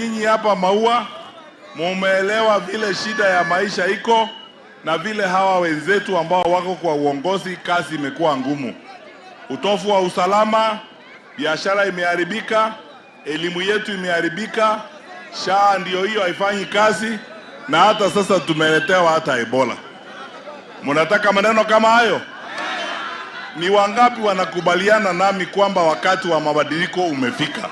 Nyinyi hapa Maua mumeelewa vile shida ya maisha iko na vile hawa wenzetu ambao wako kwa uongozi, kazi imekuwa ngumu, utovu wa usalama, biashara imeharibika, elimu yetu imeharibika, SHA ndio hiyo haifanyi kazi, na hata sasa tumeletewa hata Ebola. Mnataka maneno kama hayo? Ni wangapi wanakubaliana nami kwamba wakati wa mabadiliko umefika?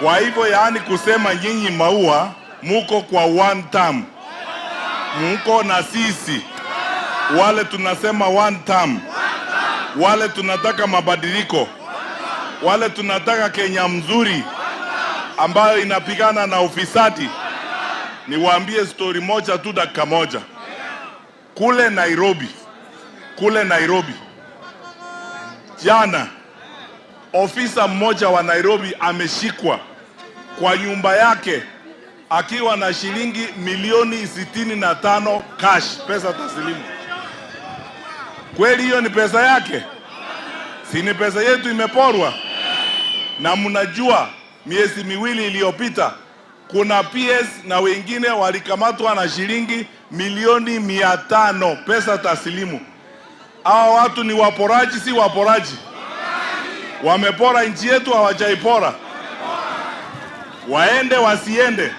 Kwa hivyo, yaani kusema nyinyi Maua muko kwa one term, muko na sisi wale tunasema one term, wale tunataka mabadiliko, wale tunataka Kenya mzuri ambayo inapigana na ufisadi. Niwaambie stori moja tu, dakika moja. Kule Nairobi, kule Nairobi jana, ofisa mmoja wa Nairobi ameshikwa kwa nyumba yake akiwa na shilingi milioni 65 cash, pesa taslimu. Kweli hiyo ni pesa yake? Si ni pesa yetu imeporwa? Na mnajua miezi 2 iliyopita kuna PS na wengine walikamatwa na shilingi milioni 500 pesa taslimu. Hawa watu ni waporaji, si waporaji? Wamepora nchi yetu, hawajaipora? Waende wasiende?